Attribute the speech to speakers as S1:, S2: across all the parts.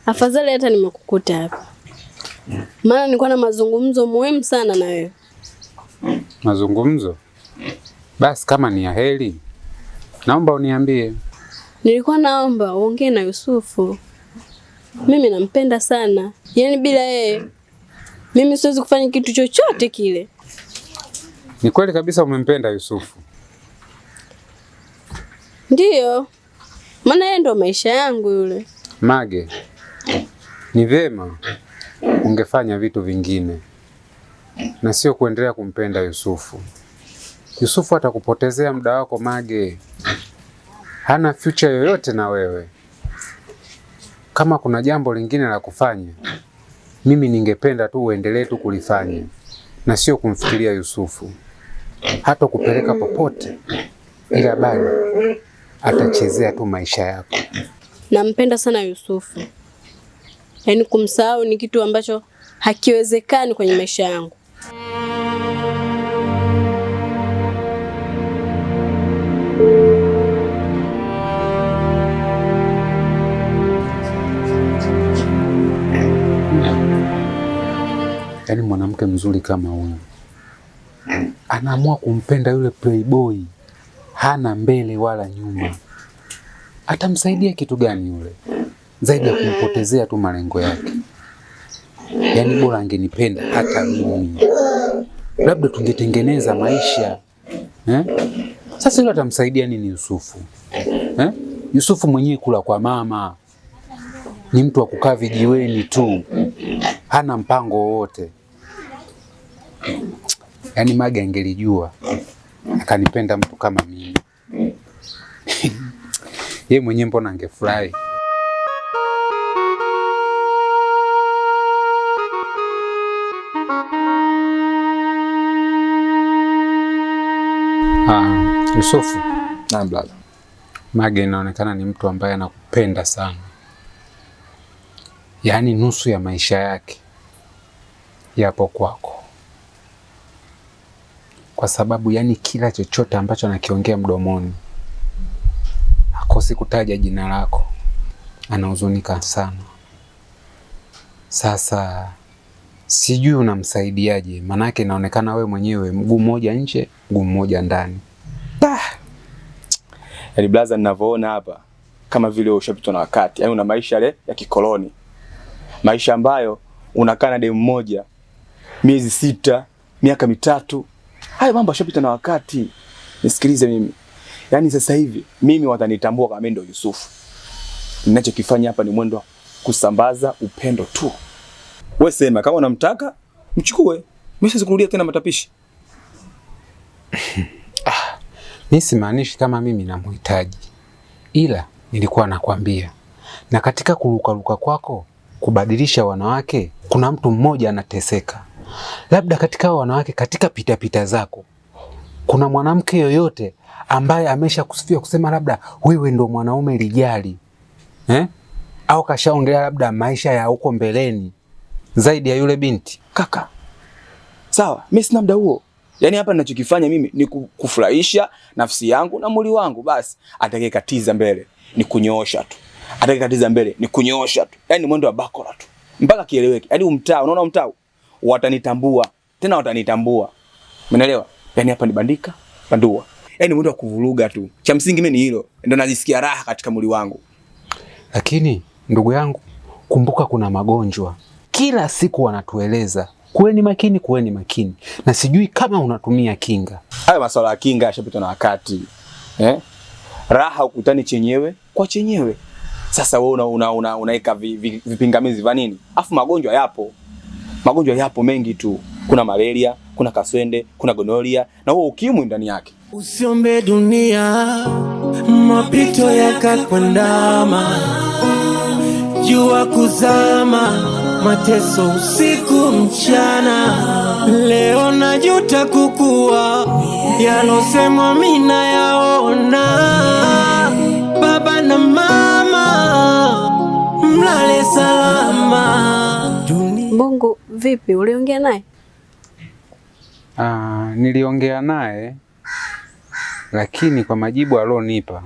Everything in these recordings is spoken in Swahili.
S1: Afadhali hata nimekukuta hapa, maana nilikuwa na mazungumzo muhimu sana na wewe.
S2: Mazungumzo? Basi kama ni ya heri, naomba uniambie.
S1: Nilikuwa naomba uongee na Yusufu. Mimi nampenda sana, yaani bila yeye mimi siwezi kufanya kitu chochote kile.
S2: Ni kweli kabisa umempenda Yusufu?
S1: Ndiyo, maana yeye ndo maisha yangu yule.
S2: Mage, ni vyema ungefanya vitu vingine na sio kuendelea kumpenda Yusufu. Yusufu atakupotezea muda wako Mage, hana future yoyote na wewe. Kama kuna jambo lingine la kufanya, mimi ningependa tu uendelee tu kulifanya na sio kumfikiria Yusufu. Hata kupeleka popote, ila bado atachezea tu maisha yako.
S1: Nampenda sana Yusufu, yaani kumsahau ni kitu ambacho hakiwezekani kwenye maisha yangu.
S2: Yaani mwanamke mzuri kama huyu anaamua kumpenda yule playboy, hana mbele wala nyuma. Atamsaidia kitu gani yule zaidi ya kumpotezea tu malengo yake? Yaani bora angenipenda hata mimi, labda tungetengeneza maisha eh? Sasa yule atamsaidia nini Yusufu eh? Yusufu mwenyewe kula kwa mama, ni mtu wa kukaa vijiweni tu, hana mpango wowote. Yaani Mage angelijua akanipenda mtu kama mimi ye mwenyewe mbona angefurahi. Yusufu.
S3: Naam brother.
S2: Mage inaonekana ni mtu ambaye anakupenda sana, yaani nusu ya maisha yake yapo kwako, kwa sababu yani kila chochote ambacho anakiongea mdomoni hakosi kutaja jina lako. Anahuzunika sana. Sasa sijui unamsaidiaje, manake inaonekana we mwenyewe mguu mmoja nje, mguu mmoja ndani.
S3: Yaani brother, ninavyoona hapa kama vile ushapitwa na wakati. Yaani una maisha yale ya kikoloni, maisha ambayo unakaa na demu moja miezi 6, miaka 3. Hayo mambo yashapita na wakati. Nisikilize mimi, yaani sasa hivi mimi watanitambua kama mimi ndio Yusufu. Ninachokifanya hapa ni mwendo kusambaza upendo tu. Wewe sema kama unamtaka mchukue, mimi siwezi kurudia tena matapishi.
S2: Mimi simaanishi kama mimi namhitaji, ila nilikuwa nakwambia, na katika kurukaruka kwako kubadilisha wanawake, kuna mtu mmoja anateseka. Labda katika wanawake, katika pitapita zako, kuna mwanamke yoyote ambaye amesha kusifia kusema labda wewe ndo mwanaume lijali eh? Au kashaongelea labda maisha ya huko mbeleni zaidi ya yule binti?
S3: Kaka, sawa, mimi sina muda huo. Yaani hapa ninachokifanya mimi ni kufurahisha nafsi yangu na mwili wangu basi. Atakayekatiza mbele ni kunyoosha tu. Atakayekatiza mbele ni kunyoosha tu. Yaani mwendo wa bakora tu. Mpaka kieleweke. Yaani umtaa, unaona mtaa? Watanitambua. Tena watanitambua. Umeelewa? Yaani hapa ni bandika, bandua. Yaani mwendo wa kuvuruga tu. Cha msingi mimi ni hilo. Ndio najisikia raha katika mwili wangu.
S2: Lakini ndugu yangu, kumbuka kuna magonjwa. Kila siku wanatueleza kuweni makini, kuweni makini. Na sijui kama unatumia kinga.
S3: Hayo masuala ya kinga yashapitwa na wakati. Eh? Raha ukutani chenyewe kwa chenyewe. Sasa wewe unaweka vipingamizi vya nini? Afu magonjwa yapo. Magonjwa yapo mengi tu. Kuna malaria, kuna kaswende, kuna gonoria na huo ukimwi ndani yake.
S4: Usiombe dunia mapito yakakwandama, jua kuzama, mateso usiku mchana. Leo najuta kukua, yalosemwa mimi nayaona. Baba na mama mlale salama.
S1: Mbungu, vipi, uliongea naye?
S2: Niliongea naye, lakini kwa majibu alionipa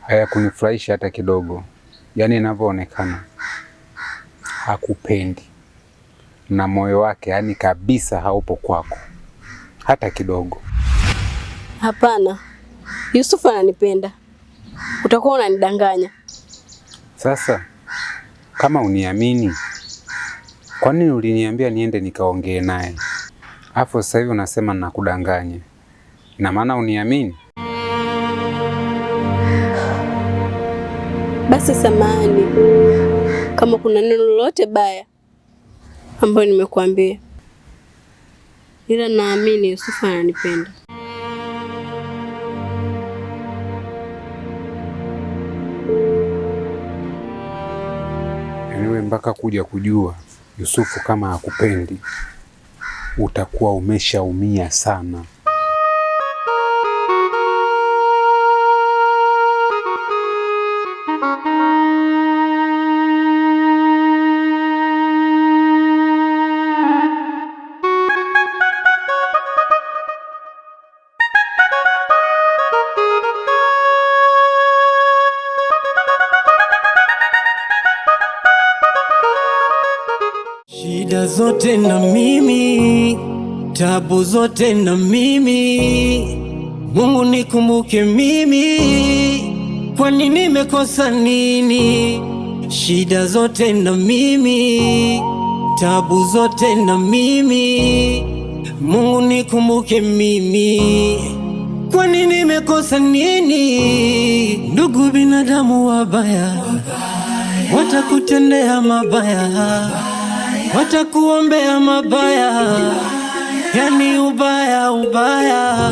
S2: hayakunifurahisha hata kidogo. Yaani inavyoonekana hakupendi na moyo wake yani kabisa haupo kwako hata kidogo.
S1: Hapana, Yusufu ananipenda. Utakuwa unanidanganya.
S2: Sasa kama uniamini, kwa nini uliniambia niende nikaongee naye? Afu sasa hivi unasema nakudanganya, ina maana uniamini?
S1: Basi samahani kama kuna neno lolote baya ambayo nimekuambia, ila naamini Yusufu ananipenda.
S2: Yaani wewe mpaka kuja kujua Yusufu kama hakupendi utakuwa umeshaumia sana.
S4: Shida zote na mimi, tabu zote na mimi, Mungu nikumbuke mimi, kwani nimekosa nini? Shida zote na mimi, tabu zote na mimi, Mungu nikumbuke mimi, kwani nimekosa nini? Ndugu binadamu wabaya, watakutendea mabaya, watakuombea mabaya, yani ubaya ubaya.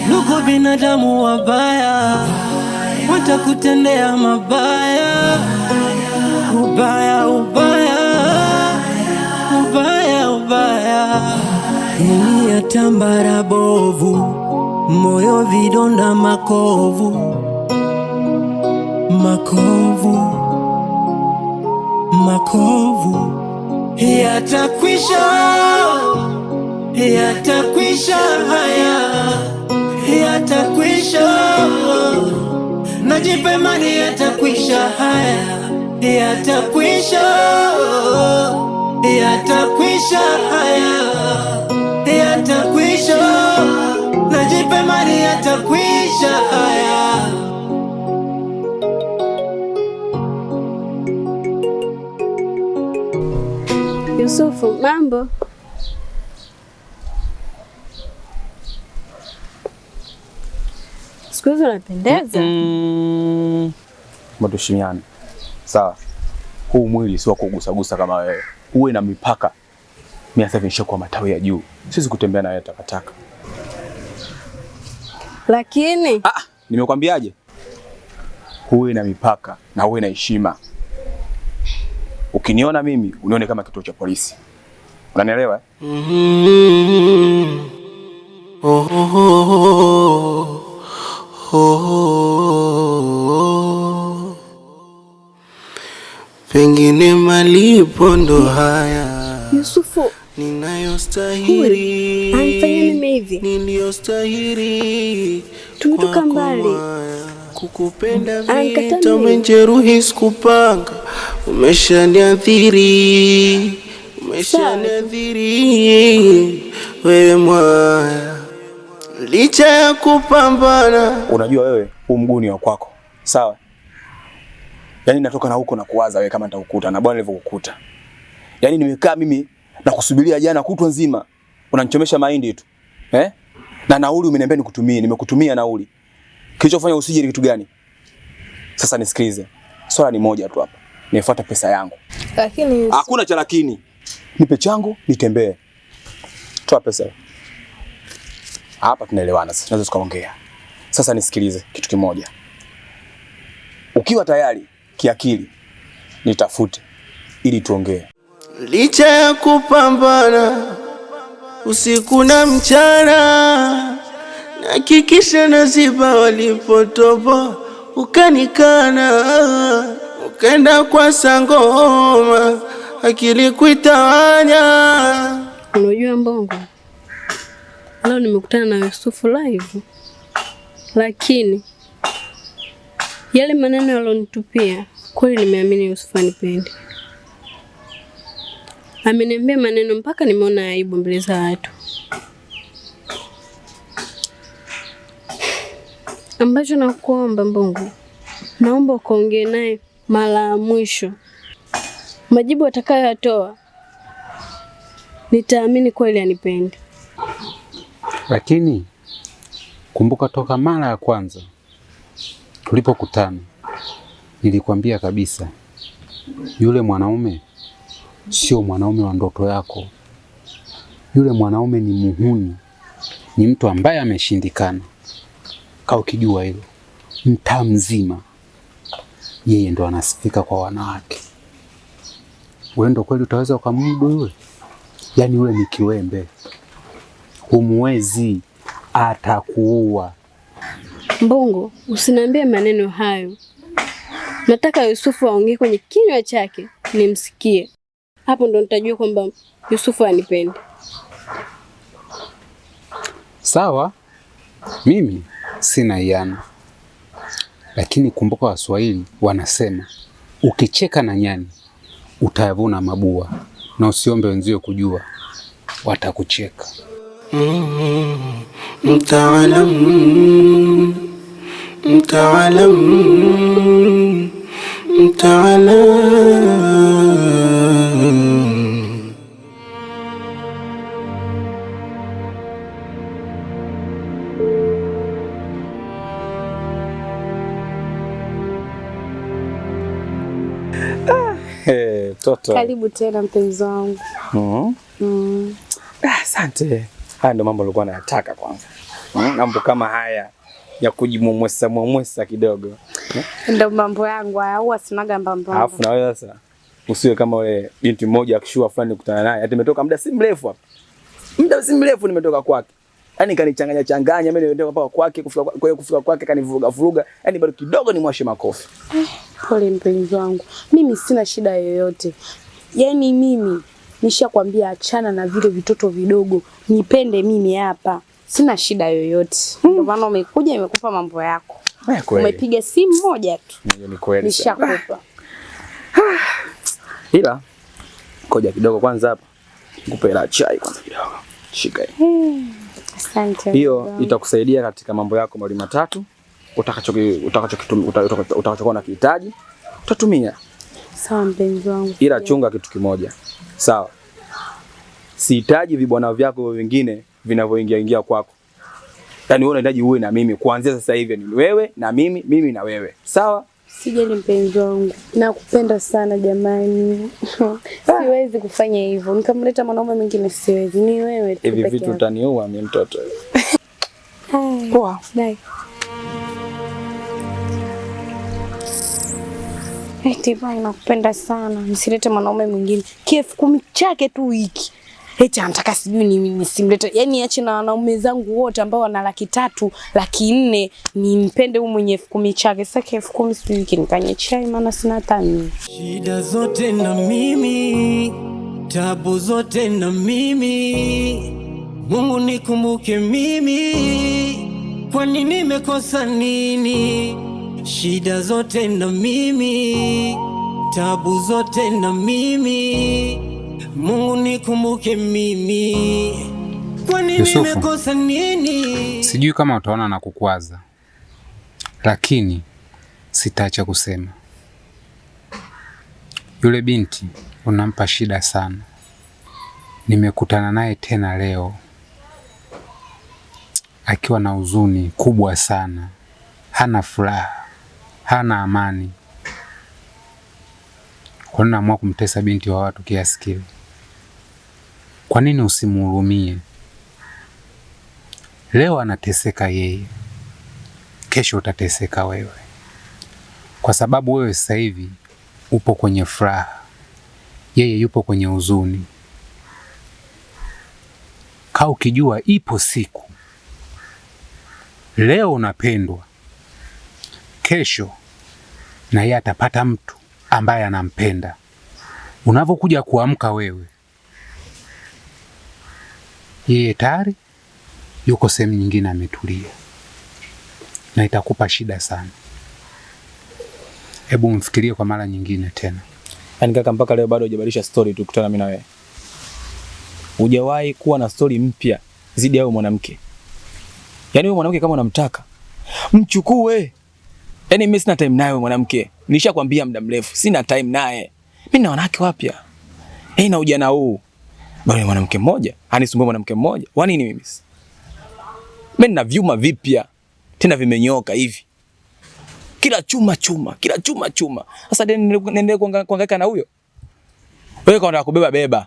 S4: Ndugu binadamu wabaya, watakutendea mabaya, ubaya ubaya, ubaya ubaya. Dunia tambara bovu, moyo vidonda makovu, makovu, makovu. Yatakwisha, yatakwisha haya, yatakwisha. Najipa imani yatakwisha haya, yatakwisha, yatakwisha haya, yatakwisha. Najipa imani yatakwisha haya.
S1: Yusufu, mambo? Siku hizi unapendeza.
S3: Tuheshimiane. Sawa. Huu mwili si wa kugusagusa kama wewe. Uwe na mipaka. Mimi sasa hivi nishakuwa matawi ya juu. Siwezi kutembea na wewe takataka.
S1: Lakini
S3: Nimekwambiaje? Uwe na mipaka na uwe na heshima. Ukiniona mimi unione kama kituo cha polisi. Unanielewa?
S4: Oh, oh, oh, oh. Pengine malipo ndo haya
S1: Yusufu
S4: ninayostahili,
S1: anifanyia mimi hivi?
S4: niliyostahili.
S1: Tumetoka
S4: kwako
S1: mbali.
S4: mwaya. Kukupenda
S1: Ananikataa
S4: vita,
S1: mimi.
S4: umenijeruhi sikupanga, umeshaniathiri, umeshaniathiri wewe mwaya, licha ya kupambana.
S3: Unajua wewe huu mguu ni wa kwako. Sawa? Yaani natoka na huko na kuwaza wewe kama nitakukuta na bwana nilivyokukuta. Yaani nimekaa mimi na kusubiria jana kutwa nzima. Unanichomesha mahindi tu. Eh? Na nauli umeniambia nikutumie, nimekutumia nauli. Kilichofanya usije ni kitu gani? Sasa nisikilize. Swala ni moja tu hapa. Nifuata pesa yangu.
S1: Lakini
S3: Hakuna cha lakini. Nipe changu nitembee. Toa pesa. Hapa tunaelewana sasa. Tunaweza tukaongea. Sasa nisikilize kitu kimoja. Ukiwa tayari kiakili nitafute ili tuongee.
S4: Licha ya kupambana usiku na mchana, nahakikisha naziba walipotoboa, ukanikana, ukaenda kwa sangoma, akili kuitawanya.
S1: Unajua Mbongo, leo nimekutana na Yusufu live, lakini yale maneno alionitupia Kweli nimeamini Yusufu anipendi. Ameniambia maneno mpaka nimeona aibu mbele za watu. Ambacho nakuomba Mbungu, naomba ukaongee naye mara ya mwisho. Majibu atakayoyatoa nitaamini kweli anipendi.
S2: Lakini kumbuka, toka mara ya kwanza tulipokutana nilikwambia kabisa yule mwanaume sio mwanaume wa ndoto yako. Yule mwanaume ni muhuni, ni mtu ambaye ameshindikana. Kaa ukijua hilo, mtaa mzima yeye ndo anasifika kwa wanawake. Wewe ndo kweli utaweza ukamudu yule? Yaani yule ni kiwembe, humwezi, atakuua.
S1: Mbungu, usiniambie maneno hayo. Nataka Yusufu aongee kwenye kinywa chake nimsikie. Hapo ndo nitajua kwamba Yusufu anipendi.
S2: Sawa, mimi sina hiana, lakini kumbuka Waswahili wanasema ukicheka na nyani utayavuna mabua, na usiombe wenzio kujua, watakucheka.
S4: Mtaalam, mtaalam, mtaalam.
S3: Hey, toto.
S5: Karibu tena mpenzi wangu.
S3: Mm. Asante. Haya ndio mambo nilikuwa nayataka kwanza. Mambo kama haya ya kujimwemwesa mwemwesa kidogo.
S5: Ndio mambo yangu haya, huwa sinaga mbamba.
S3: Alafu na wewe sasa usiwe kama wewe binti mmoja akishua fulani kukutana naye. Hata nimetoka muda si mrefu hapa. Muda si mrefu nimetoka kwake. Yaani kanichanganya changanya, mimi nimetoka mpaka kwake, kufika kwa kufika kwake kanivuruga vuruga. Yaani bado kidogo nimwashe makofi.
S5: Pole mpenzi wangu. Mimi sina shida yoyote. Yaani mimi nishakwambia achana na vile vitoto vidogo, nipende mimi hapa. Sina shida yoyote. Ndio maana umekuja nimekupa mambo yako. Umepiga simu moja tu.
S3: Ni kweli.
S5: Nishakupa.
S3: Ila koja kidogo kwanza hapa. Nikupe hela chai kwanza kidogo. Shika hii.
S5: Asante.
S3: Hiyo itakusaidia katika mambo yako mawili matatu utakachokuwa unakihitaji utatumia.
S5: Sawa mpenzi wangu.
S3: Ila chunga kitu kimoja. Sawa. Sihitaji vibwana vyako vingine vinavyoingia ingia kwako. Yaani wewe unahitaji uwe na mimi kuanzia sasa hivi, ni wewe na mimi, mimi na wewe. Sawa?
S5: Sijali mpenzi wangu. Nakupenda sana jamani. Siwezi kufanya hivyo. Nikamleta mwanaume mwingine siwezi. Ni wewe tu
S3: Hivi
S5: peke
S3: vitu
S5: yako.
S3: utaniua mimi mtoto.
S5: Poa. Bye. Eti bwana nakupenda sana. Nisilete mwanaume mwingine. 10,000 chake tu wiki. Eti anataka sijui ni nisimlete. Yaani ache na wanaume zangu wote ambao wana 300,000, 400,000, nimpende huyu mwenye 10,000 chake. Sasa 10,000 sijui wiki nikanywe chai maana sina hata mia.
S4: Shida zote na mimi, tabu zote na mimi, Mungu nikumbuke mimi, kwani nimekosa nini? Shida zote na mimi, tabu zote na mimi, Mungu nikumbuke mimi, kwani
S2: Yusufu.
S4: nimekosa nini?
S2: Sijui kama utaona na kukwaza, lakini sitaacha kusema yule binti unampa shida sana. Nimekutana naye tena leo akiwa na huzuni kubwa sana, hana furaha, hana amani. Kwa nini naamua kumtesa binti wa watu kiasi kile? Kwa nini usimhurumie? Leo anateseka yeye, kesho utateseka wewe, kwa sababu wewe sasa hivi upo kwenye furaha, yeye yupo kwenye huzuni. Kaa ukijua ipo siku, leo unapendwa, kesho na yeye atapata mtu ambaye anampenda. Unavyokuja kuamka wewe, yeye tayari yuko sehemu nyingine ametulia, na itakupa shida sana. Hebu mfikirie kwa mara nyingine tena.
S3: Yaani kaka, mpaka leo bado hujabadilisha story tukutana mimi na wewe. Hujawahi kuwa na story mpya zidi ya huyo mwanamke. Yaani huyo mwanamke kama unamtaka, mchukue. Yaani mimi sina time naye huyo mwanamke. Nilishakwambia muda mrefu, sina time naye. Mimi na wanawake wapya. Eh, na ujana huu. Bado ni mwanamke mmoja, anisumbue mwanamke mmoja. Wa nini mimi? Mimi nina vyuma vipya. Tena vimenyoka hivi. Kila chuma chuma, kila chuma chuma. Sasa niendelee kuhangaika na huyo? Wewe kama unataka kubeba beba.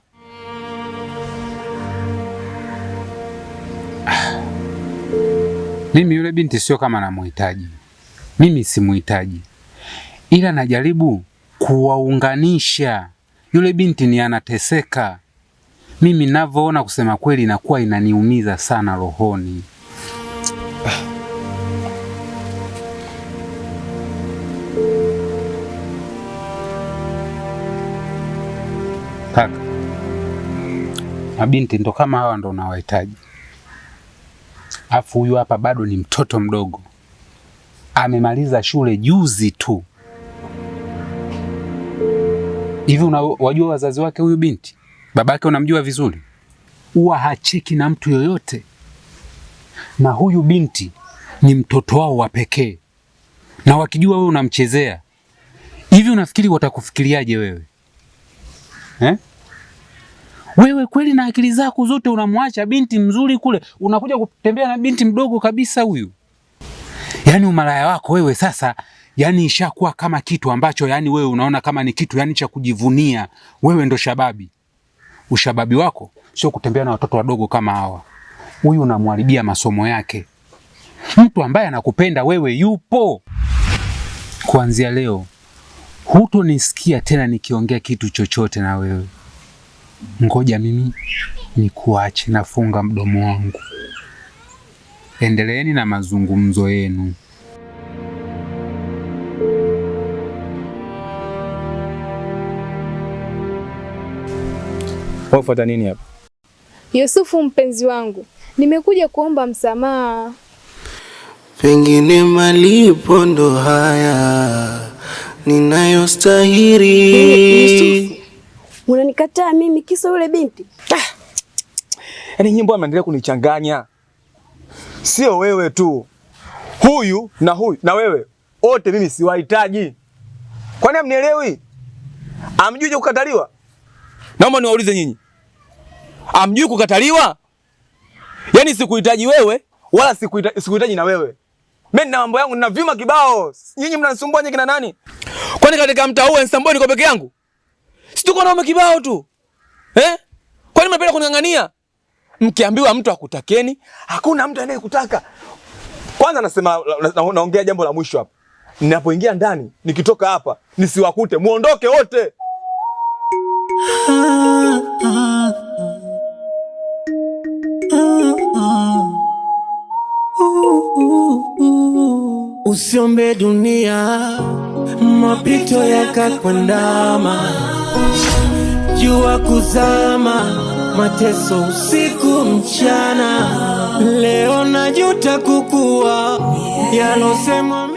S2: Mimi yule binti sio kama namuhitaji. Mimi simuhitaji. Ila najaribu kuwaunganisha. Yule binti ni anateseka. Mimi ninavyoona, kusema kweli, inakuwa inaniumiza sana rohoni. Kaka, mabinti ndo kama hawa ndo nawahitaji. Afu huyu hapa bado ni mtoto mdogo, amemaliza shule juzi tu. Hivi unawajua wazazi wake huyu binti? Babake unamjua vizuri? Huwa hacheki na mtu yoyote, na huyu binti ni mtoto wao wa pekee, na wakijua wewe unamchezea hivi, unafikiri watakufikiriaje wewe eh? Wewe kweli na akili zako zote unamwacha binti mzuri kule, unakuja kutembea na binti mdogo kabisa huyu. Yaani umalaya wako wewe sasa, yani ishakuwa kama kitu ambacho yani wewe unaona kama ni kitu yani cha kujivunia. Wewe ndo shababi. Ushababi wako sio kutembea na watoto wadogo kama hawa. Huyu unamharibia masomo yake. Mtu ambaye anakupenda wewe yupo. Kuanzia leo hutonisikia tena nikiongea kitu chochote na wewe. Ngoja mimi nikuache, nafunga mdomo wangu. Endeleeni na mazungumzo yenu.
S3: Wafuata nini hapa?
S6: Yusufu mpenzi wangu, nimekuja kuomba msamaha.
S4: Pengine malipo ndo haya ninayostahili.
S1: Yusufu, unanikataa mimi kisa yule binti?
S3: Yaani nyimbo ameendelea kunichanganya. Sio wewe tu, huyu na huyu na wewe, wote mimi siwahitaji. Kwani hamnielewi? Hamjui kukataliwa? Naomba niwaulize nyinyi, hamjui kukataliwa? Yaani sikuhitaji wewe wala sikuhitaji na wewe. Mimi nina mambo yangu, nina vyuma kibao. Nyinyi mnanisumbua nyinyi kina nani? Kwani katika mtaa huu Nsamboi niko peke yangu? Si tuko na kibao tu. Eh? Kwani mnapenda kuning'ang'ania? Mkiambiwa mtu akutakeni, hakuna mtu anayekutaka. Kwanza nasema naongea jambo la mwisho hapa. Ninapoingia ndani, nikitoka hapa, nisiwakute, muondoke wote.
S4: Usiombe dunia, mapito yakakwandama, jua kuzama, mateso usiku mchana. Leo najuta kukua, yalosemwa